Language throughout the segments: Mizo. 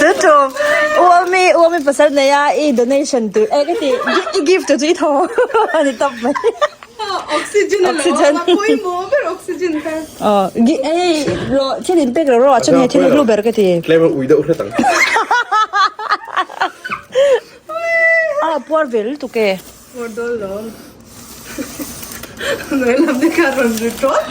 Chu chu u ami u ami pasal nei a i donation tur e ka ti i gift tur chu i thaw a ni tawp mai. Oxygen a lo a pawimawh ber oxygen kha. Aw gi hei ro thil in pek lo ro ah chuan hei thil hlu ber ka ti. Tlem a ui deuh hret ang. A puar ve lutuk e. Puar dawn lo. Hnuai lam te kha rawn ri tawt.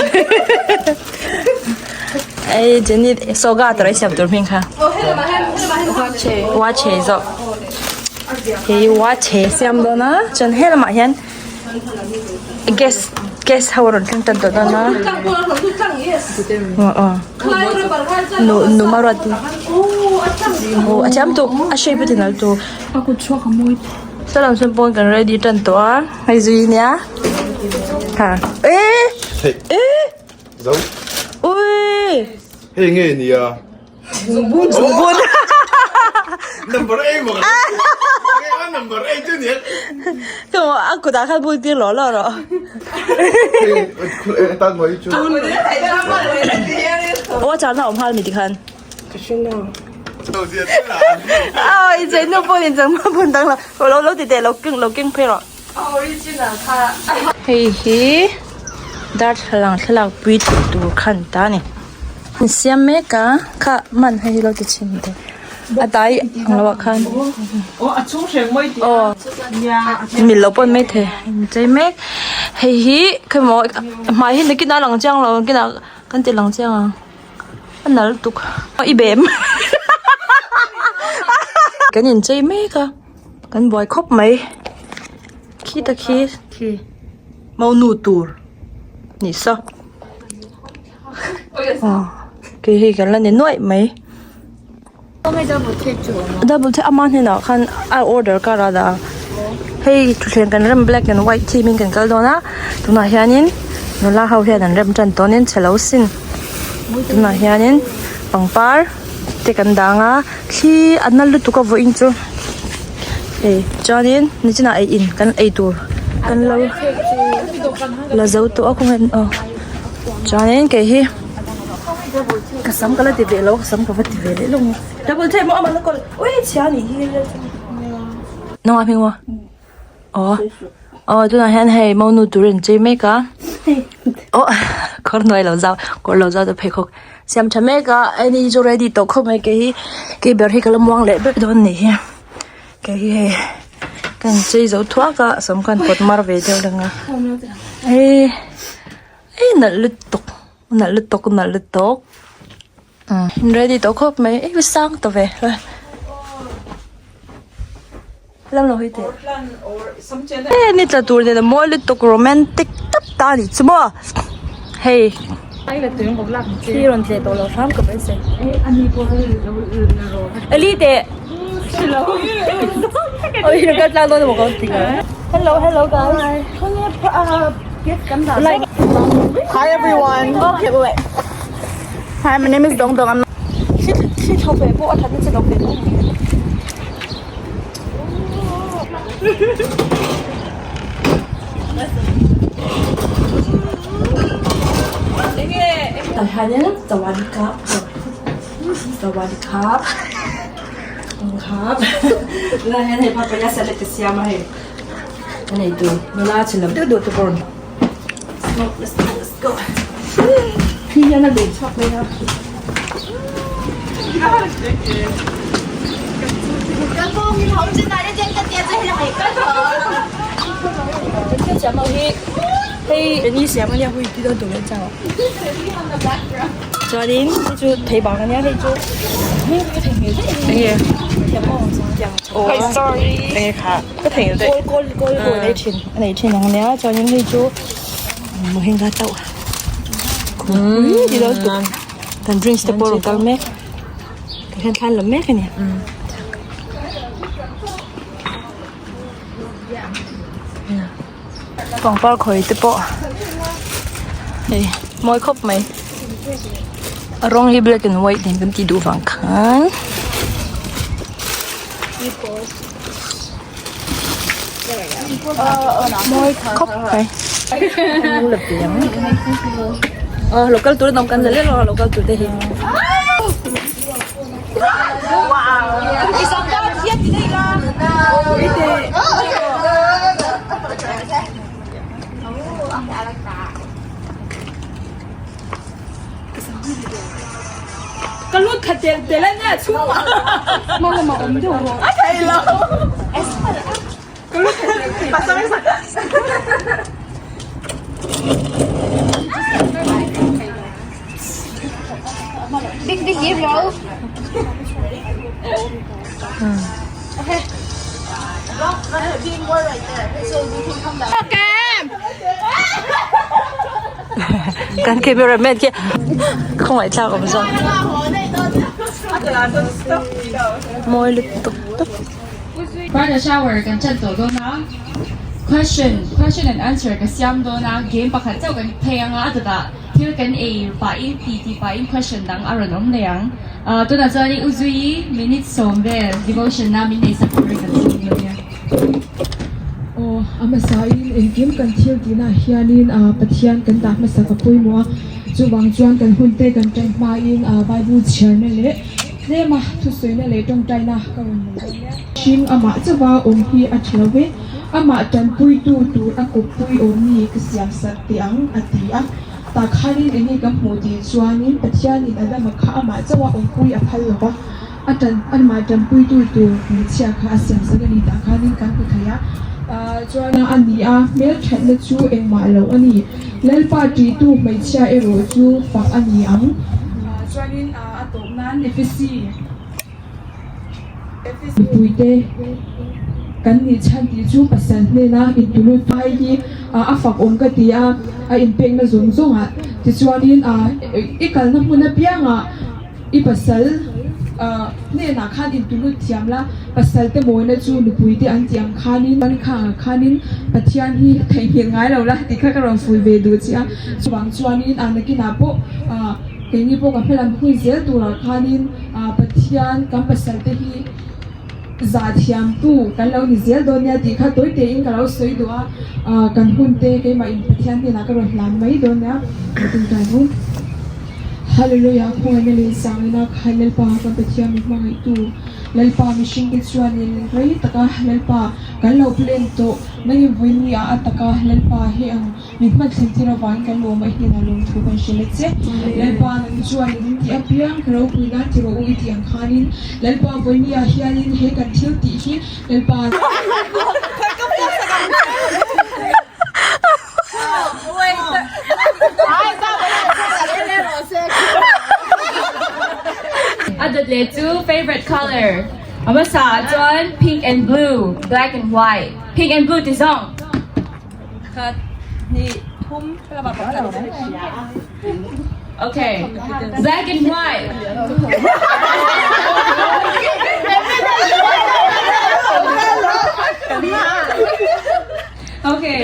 Ei Jenny soga tur a siam tur hming kha. Aw helamah hian helamah hian Wache wache zawk. Hei wache siam dawn a chuan helamah hian gas gas ho a rawn thleng tan tawh dawn a. Aw aw nu nu maruati aw a thiam tuk a shape a ti nal tuk. Saw lam sawn pawn kan ready tan tawh a hei zui nia ha eh eh Zo ui hei nge nia zungbun zungbun number 8 maw ka number 8 chu nia ka a kutah khan bul tir lawh lawh rawh hei tan mai chu aw a chahna awm nghal mi tikhan Aw i chei nu pawh in chang hma phun dang lo lo lo ti teh lo keng lo keng phei rawh. Hei hi darthlalang thlalak pui thei tur khan ta a ni. An siam mek a kha man hei hi lo ti chhin teh a dai ang lo ah khan aw mil lo pawn mai thei an chei mek hei hi khawmaw hmai hi nakinah a lang chiang lo nakinah kan ti lang chiang ang. A nal tuk i bem kan inchei mek a kan buai khawp mai khi ta khi khi monu tur ni saw aw kei hei kan la ni nuaih mai double thei ama hnenah khan a order kar a dah a hei thutthleng kan rem black and white theme in kan kal dawn a tunah hianin nula ho hian an rem tan tawnin chhe lo sin tunah hianin pangpar te kan dang a thli a na lutuk a vawiin chu hei chuanin nichinah ei in kan ei tur kan lo la zo tawh a kawngin aw chuanin kei hi. Ka sam ka la ti ve lo ka sam ka va ti ve leh lawng double thei maw amah na kawl ui chhia anih hi nangmah hming maw aw aw tunah hian hei monu tur an chei mek a aw kawr hnuai lo zau kawr lo zau te pheikhawk siam tha mek a ani chu ready tawh khawp mai kei hi kei ber hi ka la muang leh ber dawn anih hi kei hi hei ka in chei zo thuak a sam khan pawt mar ve deuh reng a hei ei nalh lutuk. Nalh lutuk nalh lutuk umm ready tawh khawp mai ei sang ta ve lam lo hawi teh e ni tla tur nen a mawi lutuk romantic tak ta a nih chu maw hei thli rawn tleh tawh lo hram ka beisei eli teh hello hello guys Hi everyone. Okay, wait, wait. Hi, my name is Dong Dong. I'm Thli tho ve pawh a that na che lo ve bawk. Tah hianin sawadee sawadee khap tunah hian hei papaya salad ka siam a hei a nei tur nula chin lam deuh deuh te pawh a rawn let's go let's go khi hian a lum chhuak mai a. Hei ni siam ania hui ti dawn tur leh chang chuanin hei chu thei bang ania hei chu enge sorry. Enge kha ka thei daih kawl kawl kawl a nei thin a nei thin ang ania chuanin hei chu mohinga chauh ti dawn tur kan drinks te pawh a rawn kal mek tah hian thla an la mek a ni. Pangpar khawi te pawh hei mawi khawp mai a rawng hi black and white nen kan tih duh vang khan mawi khawp mai aw local tur an awm kan la leh lo a local tur te hi. Ka lut khat tel tel a nia chhungah hma lamah awm deuh rawh. A thei lo. Ka lut khat tel tel. Big big gì rồi? Kan cameraman khi khawngaih thlak awm zawk. Mawi lutuk tuk. Bridal shower kan chan tawh dawn a, question question and answer ka siam dawn a, game pakhat chauh kan phei anga a dawtah thil kan ei pahin ti ti pahin question dang a rawn awm leh ang. Ahh tunah chuan i u zui minute sawm vel devotion na min nei sak tur in kan sawm dawn nia. Aw, a hmasain engkim kan thil tihnaah hianin Pathian kan dah hmasak a pawimawh a, chuvang chuan kan hunte kan tan hmain Bible chhiarna leh tlema thusawina leh tawngtaina ka rawn nei dawn nia. Hring amah chauha awm hi a tha lo ve, amah tanpuitu tur a kawppui awm ni ka siam sak teh ang a ti a. Tah khanin enge ka hmuh tih chuanin Pathianin Adama kha amah chauha awmpui a phal lo va, a tan amah tanpuitu tur hmeichhia kha a siam sak a ni tah khanin kan hmu thei a. Chuan a ni a, hmelthatna chu engmah lo a ni. Lalpa ṭihtu hmeichhia erawh chu fak a ni ang. Chuanin a tawp nan Efesi. Mipuite kan nih chhan tih chu pasal hnena intulut ai hi a fak awm ka ti a, a inpekna zawng zawngah tichuanin i kalna hmun apiangah i pasal hnenah khan intulut thiam la, pasal te mawina chu nupuite an tih ang khanin kan khangah khanin Pathian hi theihnghilh ngai lo la tih kha ka rawn fui ve duh che a, chuvang chuanin nakinah pawh Keini pawh ka hmalam hun zel turah khanin Pathian kan pasalte hi zah thiamtu kan lo ni zel dawn nia tih kha tawi tein ka lo sawi duh a, kan hun te keimah in Pathian hnenah ka rawn hlan mai dawn nia ka ti ta ru. Hallelujah khawngaihna leh sangina kha Lalpa kan Pathian min hmangaihtu Lalpa mihringte chuanin rei taka Lalpa kan lo plan tawh nangin vawiini ah a taka Lalpa he ang Min hman thlen tir avangin kan lawm a, i hnenah lawmthu kan hre let che. Lalpa nang chuan in tih apiang ka ropui nan ti rawh u i tih ang khanin Lalpa vawinia hianin he kan thil tih hi Lalpa A dawt leh chu favorite color a hmasa ah chuan pink and blue, black and white, pink and blue ti zawng. Okay, black and white. Okay,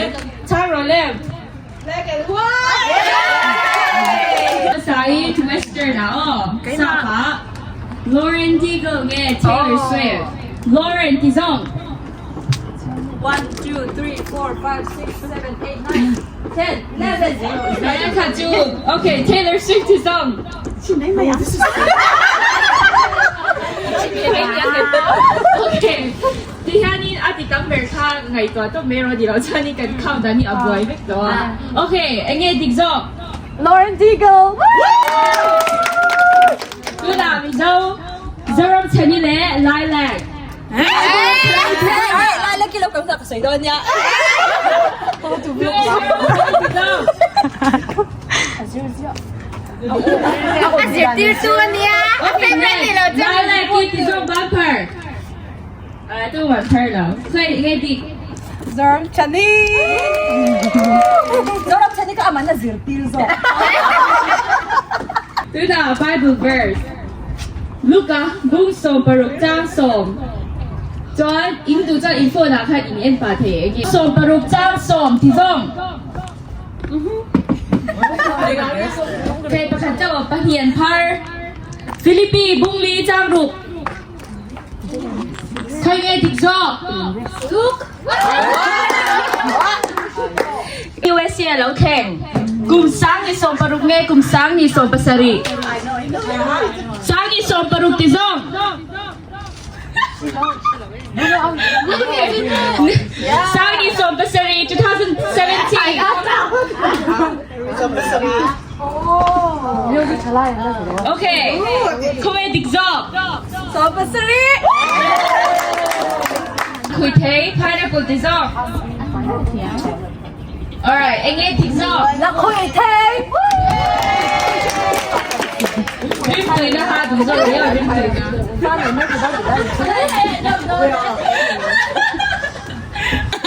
Taro left. Black and white. Sai Western ah aw. Sapa. Lauren Daigle nge Taylor Swift. Lauren ti zawng. 1, 2, 3, 4, 5, 6, 7, 8, 9, 10, 11. Kha chu. Okay, Taylor Swift hi song. Okay. Ti hianin a ti tam ber kha ngaihtuah tawp mai erawh ti loh chuanin kan count dan hi a buai vek tawh a. Okay, enge dik zawk? Lauren Daigle. Tunah Mizo, Zoram Chhani leh Lilac. Tunah Bible verse. Luka bung 16 chang sawm chuan in duh chuan in phone ah khan in en pah thei eng nge 16 chang sawm ti zawng thei pakhat chauh a pahnih an phar Philippi bung li chang ruk khawi nge dik zawk Luke USA a lo thleng kum sang ni 16 nge kum sang ni 17 sang. Sangni 16 ti zawk. Sangni 17, 2017. Okay. Khawi dik zawk. 17. Khui thei pineapple ti zawk. Alright, enge dik zawk. La khui thei. Rim tui na ha duh zawk riau rim tui na.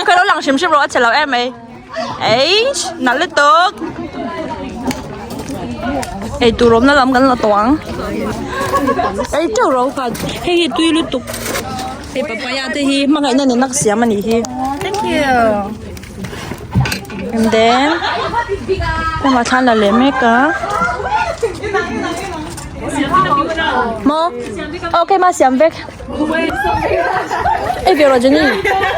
Ka lo lang hrim hrim rawh a che lo em mai. Eish, nalh lutuk. Ei tur awmna lam kan la tawh ang. Ei teuh ro kha hei hi tui lutuk. Hei papaya te hi hmangaihna nen a ka siam a nih hi. Thank you. And then lamah thla an la leh mek a. Maw? Aw keimah siam vek. Ei ve rawh Jenny.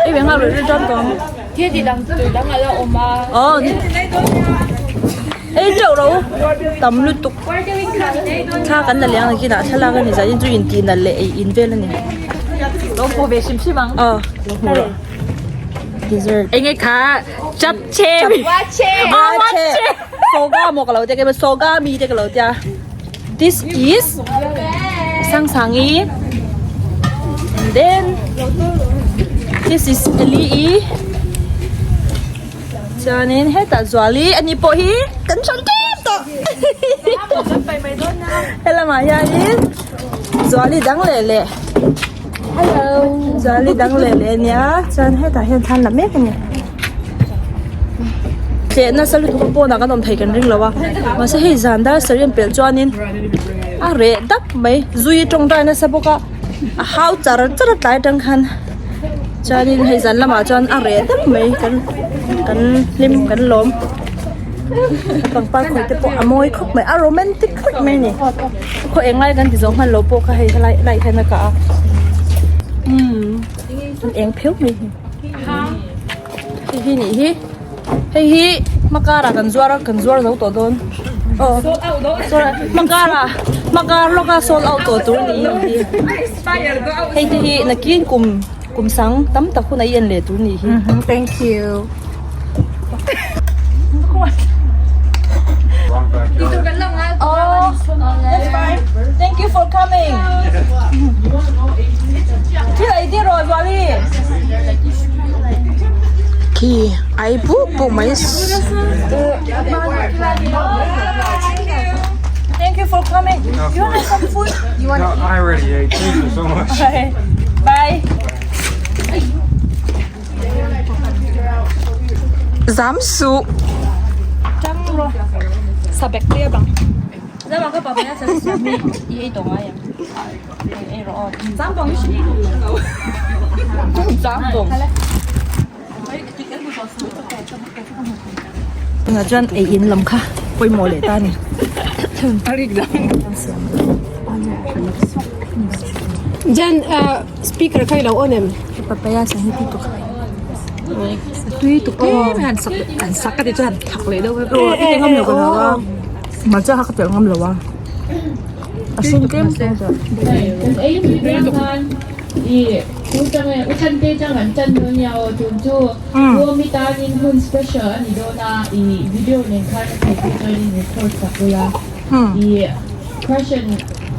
Ei ve nghal rawh ri tan tawh ang. Thil ti dang tui dang a la awm a. Aw. Ei teuh ro tam lutuk. Thla kan la leh ang nakinah thlalak a ni zan in chu intih nalh leh ei in vel a ni. Lo hmu ve hrim hrim ang. Aw lo hmu rawh. Dessert. Enge kha chapche. Wache. Wache. Soga maw ka lo tia keimah soga mi te ka lo tia. This is Sangsangi and then this is Eli chuanin hetah Zuali ani pawh hi kan hran tep tawh helamah hianin Zuali dang leh leh hello Zuali dang leh leh ania chuan hetah hian thlan la mek ani. Tleh nasa lutuk a pawnah kan awm thei kan ring lo a mahse hei zan dar sarih pelh chuanin a reh dap mai zui tawngtai nasa bawk a a hau char char a tlai atang khan chuanin hei zan lamah chuan a reh dap mai kan kan hlim kan lawm pangpar khawi te pawh a mawi khawp mai a romantic khawp mai a ni khaw eng lai kan ti zawh hman lo pawh kha hei helai light hian a kah a umm an eng pheuh mai hi. Hei hi nih hi hei hi hmakara kan zuar a kan zuar zo tawh dawn aw hmakara hmakar lawka sold out tawh tur a nih hi hei te hi nakin kum kum sang tam tak hun a i en leh tur a nih hi Thank you. Oh, that's fine. Thank you for coming. Thil ei tir rawh Zuali. Khi ai pu pu mai. Thank you for coming. You want some food? You want? No, I already ate. Thank you so much. Okay. Bye. Zam su. Tang ro. Sabek te bang. Zama ka papaya sa siam hi i ei tawh ngai ang. Ei rawh aw. Zam bawng hi Zam bawng. Tunah chuan ei in lam kha pawimawh leh ta a ni. Jan speaker kha i lo on em? Papaya sa hi tui tuk tui tuk em han sak an sak ka ti chuan thak leh deuh vek aw i ngam lo ka lo a hmarcha kha ka telh ngam lo a a hring tlem tlem tawh. Kan ei tui ber khan i u chang e u chan te chang an chan dawn nia aw tun chu u awmi tanin hun special a ni dawn a i video nen khan a thei pawh chuan in record sak ula i question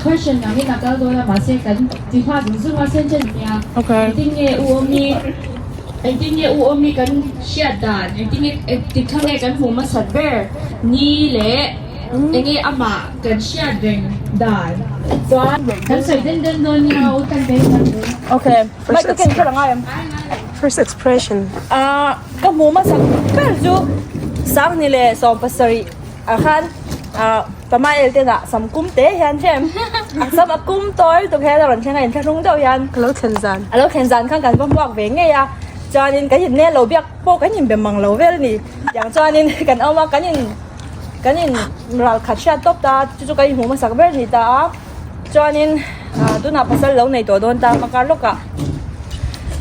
question angin a kal dawn a mahse kan ti hma zung zung a sentence nia engtin nge u awmi engtin nge u awmi kan hriat dan engtin nge engtik kha nge kan hmuh hmasat ber ni leh enge amah kan hriat reng dan chuan kan sawi den den dawn nia u tan te hian Okay mic ka ken kher angai em First expression. Ah ka hmuh hmasak ber chu Sangni leh 17 ah khan ah Pama el te nah sam kum te hian hrem a sam a kum tawi lutuk hian a rawn thleng a inthlahrung deuh hian A lo thlen zan. A lo thlen zan khan kan va hmuak ve ngei a chuanin kan in nel lo biak pawh kan inbe mang lo vel a ni tiang chuanin kan awm a kan in kan in ral khat hriat tawp ta chu chu kan inhmuh hmasak ber a ni ta a chuanin ah tunah pasal lo nei tawh dawn ta a kar lawkah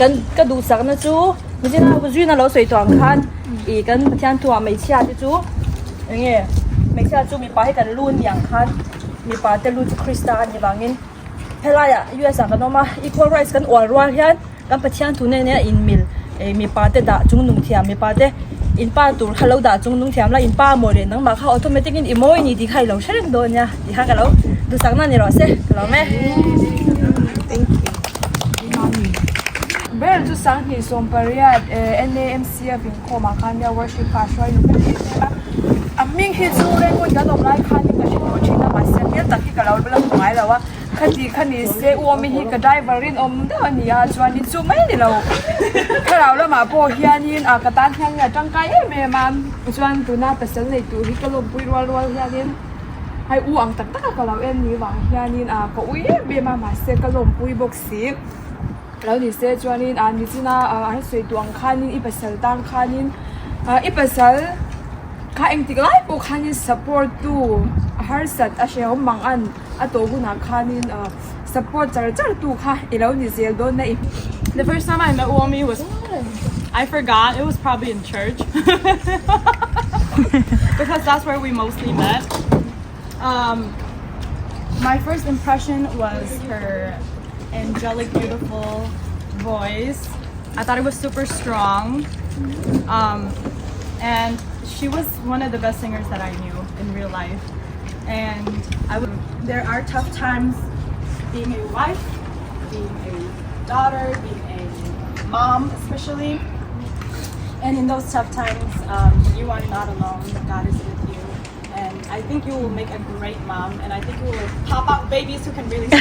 kan ka duhsakna chu nichina zuina lo sawi tawh ang khan ih kan Pathian thuah hmeichhia te chu. Enge hmeichhia chu mipa hi kan lu ni ang khan. Mipa te lu chu Krista a nih vangin helaiah US ah kan awm a, equal rights kan uar rual hian kan Pathian thu nen hian a inmil eh mipa te dah chung nung thiam mipa te in pa tur kha lo dah chung nung thiam la in pa maw leh nangmah kha automatic in i mawi ni tih kha i lo hre reng dawn nia tih kha ka lo duhsak na ni rawh se ka lo awm e. Ber chu 2018 NAMC a vinkhawm ah khan nia worship kha a hruai nu ber em em a. A hming hi chu Rengun kan awm lai khanin ka hre tawh thin a mahse hmel tak hi ka lo la hmu ngai lo a khati kha ni se u awmi hi ka driver rinawm deuh a ni a chuanin chu mai ni lo thlarau lamah pawh hianin ah ka tan hian a tangkai em em a chuan tuna pasal nei tur hi ka lawmpui rual rual hianin hei u ang tak tak a ka lo en ni vang hianin ah ka ui em em a mahse ka lawmpui bawk si. Lo ni se chuanin ah nichina ah an sawi duh ang khanin i pasal tan khanin ah i pasal kha engtik lai pawh khanin support tu a harsat a hrehawm mang an a tawh hunah khanin ah support char char tu kha i lo ni zel dawn na i. The first time I met Uomi was I forgot it was probably in church because that's where we mostly met. Um, my first impression was her angelic, beautiful voice. I thought it was super strong. Um, and she was one of the best singers that I knew in real life. And I w- there are tough times being a wife, being a daughter, being a mom, especially. And in those tough times, um, you are not alone. God is with you. And I think you will make a great mom, and I think you will pop out babies who can really sing.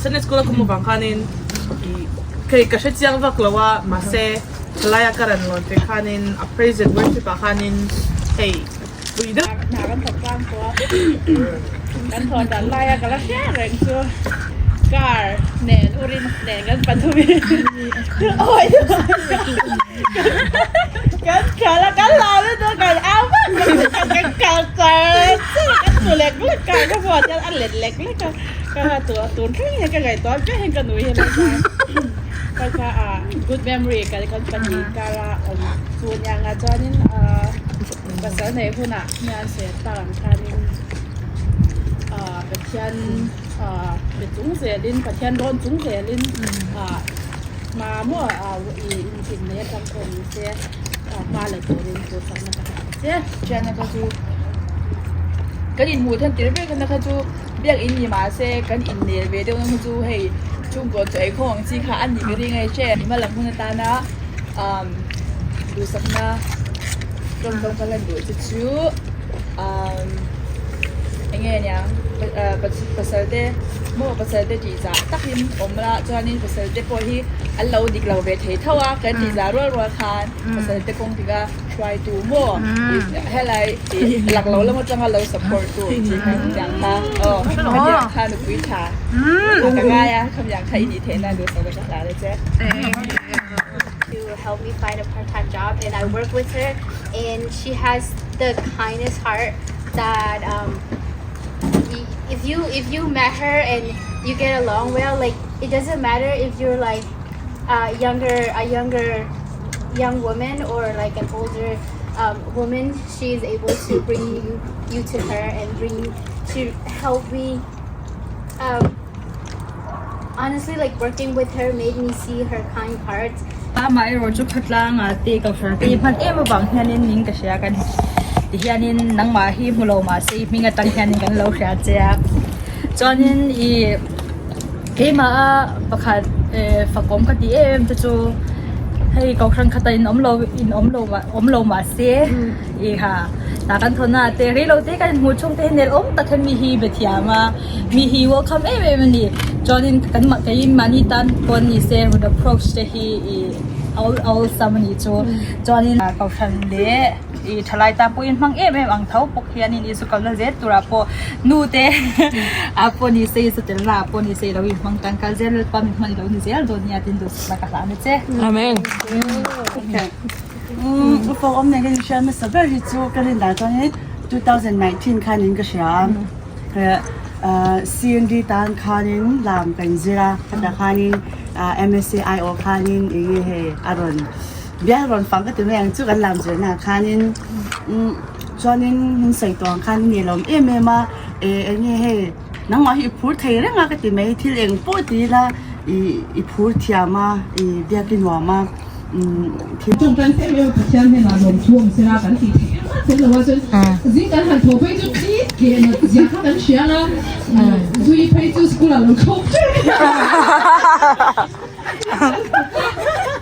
Sunday school a kum avang khanin ih kei ka hrechiang vak lo a mahse khalaia ka rawn lawn te khanin a praise and worship ah khanin hei pui deuh Hna kan thawk tlang tawh a, kan thawh dan laia ka la hria reng chu car nen urin nen kan pathumin awi kan kal a kan hlau lutuk kan au vak vak kan kal char char a kan tlu lek lek a ka phone hian a let lek lek a ka ha tun tun thleng hian ka ngaihtuah viau hian ka nui hian a ka kha a good memory kan kan pahnih kara awm chu aniang a chuanin ah. Pasal neih hunah hian se tak ang khanin ah Pathian ah be chung zelin Pathian rawn chung zelin ah hma maw ah i in nei atang pawh ni se ah hma la turin duhsakna ka hre ang che. Thianna kha chu kan inhmuh then tir ber kha chu biak in ni mahse kan innel ve deuh na kha chu hei chhungkaw chaw ei khawm ang chi kha a ni ka ring a hre hma lam hun atana ah duhsakna tawngtawng ka lan duh te chu umm eng nge niang pasal te maw pasal te tih zah takin awm la chuanin pasal te pawh hi an lo dik lo ve thei tho a kan tih zah rual rual khan pasal te kawng dik a hruaitu maw helai ih lak lo lam atanga lo support tu tih kha chutiang kha aw khatiang kha nupui tha ka ngai a khamiang kha i nih theihna duhsak na ka hla le che. to help me find a part-time job and I work with her and she has the kindest heart that um, if you if you met her and you get along well like it doesn't matter if you're like a younger a younger young woman or like an older um, woman she's able to bring you you to her and bring she help me um, Honestly like working with her made me see her kind heart. Amaherawh chu khatlanga te kohhran te hi hman em avang hianin ning ka hria kan ti hianin nangmah hi hmu lo mahse i hming atang hianin kan lo hria che a chuanin ih keimah a pakhat eh fakawm ka tih em em te chu hei kohhran khatah in awm lo in awm lo awm lo mahse ih ha tah kan thawn a te rei lo te kan inhmuh chhung te hi nel awm tak hian mi hi be thiam a. Mi hi welcome em em a ni. Chuanin kan mah kei mahni tan pawh ni se rawn approach te hi ih a awlsam a nih chu. Chuanin kohhran leh ih thalai tan pawhin hmang em em ang tho bawk hianin Isu kalna zel turah pawh nu te ah pawh ni se Isu telna ah pawh ni se i lo inhmang tangkai zel Lalpa min hman i lo ni zel dawn nia tin duhsakna ka hlan a che. Amen. Umm fawk awm nen ka inhria hmasa ber hi chu ka rin dan chuanin 2019 khanin ka hria a. CND tan khanin lam kan zir a khatah khanin MSc I aw khanin eng nge hei a rawn bial rawn fang ka ti mai ang chu kan lam zirnaah khanin. Umm chuanin min sawi tawh ang khan i nelawm em em a eh eng nge hei nangmah hi i phur thei reng a ka ti mai thil eng pawh ti ila ih i phur thiam a ih biak i nuam a umm thil Tawngtan em em a Pathian hnenah lawm thu awm sela kan tih theih em a tel lo a chuan zing kan han thaw phei chu thi tleh nat zia kha kan hria a zui phei chu school ah lo thlawk teuh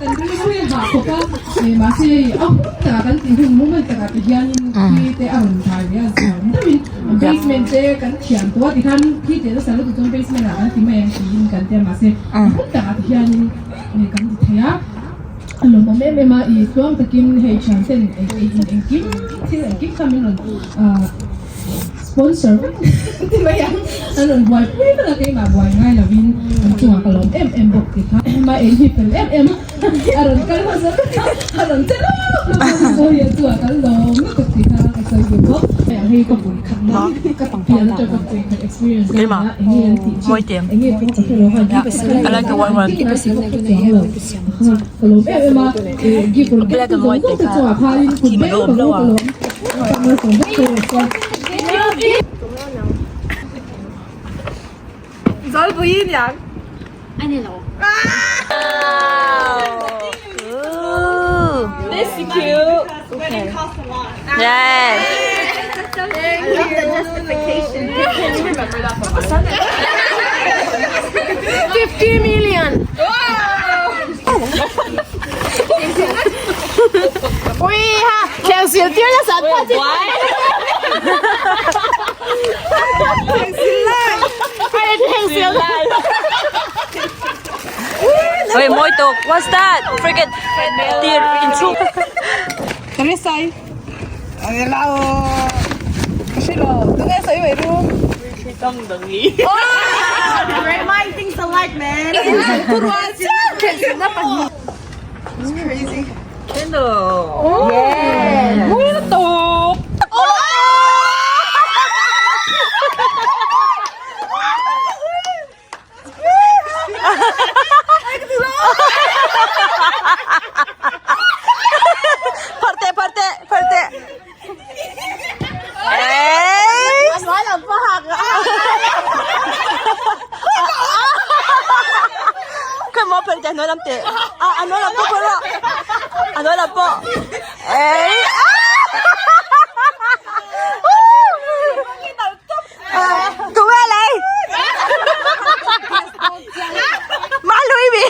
Kan rilru hi a hah khawp a, mahse hei a hun takah kan tih hun moment takah ti hianin khi te a rawn thai ve a, zau deuhin basement te kan thiam tawh a tikhan khi te nasa lutuk chuan basement ah kan ti mai ang tiin kan ti a, mahse a hun takah ti hianin kan ti thei a, a lawmawm em em a, ih tluang takin hei thian ten engkim thil engkim kha min rawn ah. Sponsor vek ti mai ang an rawn buaipui vek a keimah buai ngai lovin an chungah ka lawm em em bawk ti kha ma eng hi fel em em a a rawn kal hmasa vek a a rawn che lawk lawk a mawi a chungah kan lawm lutuk ti kha ka sawi duh bawk hei ka pui khat na ka pian atang ka pui khat experience a nia eng nge an tih thin eng nge pawh ka hrelo kha gift ka lawm em em a gift rawn ken tu zawng zawng te chungah khanin kut beng ka lawm ka lawm malsawm vek che rawh se. This is cute. Yes. 50 million. Wait, moi tuk. What's that? Freaking tir in chung. Great mind thinks alike man. Pharte pharte pharte. Ê. Cái mỏ pharte nó làm tệ. À nó làm po po. À nó làm po. Ê. Tụi bay lại. Má lui bị.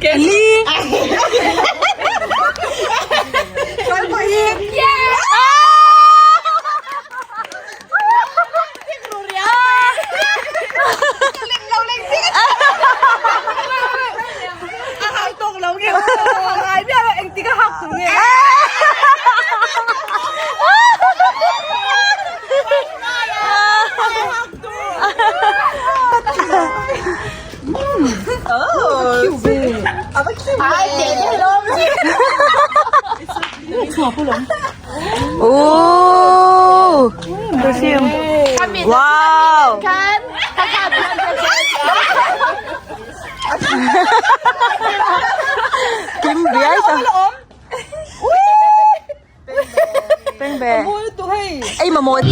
Kelly. Ooh, perfume. Wow. Kim biai ta. Peng be. Ei mà một.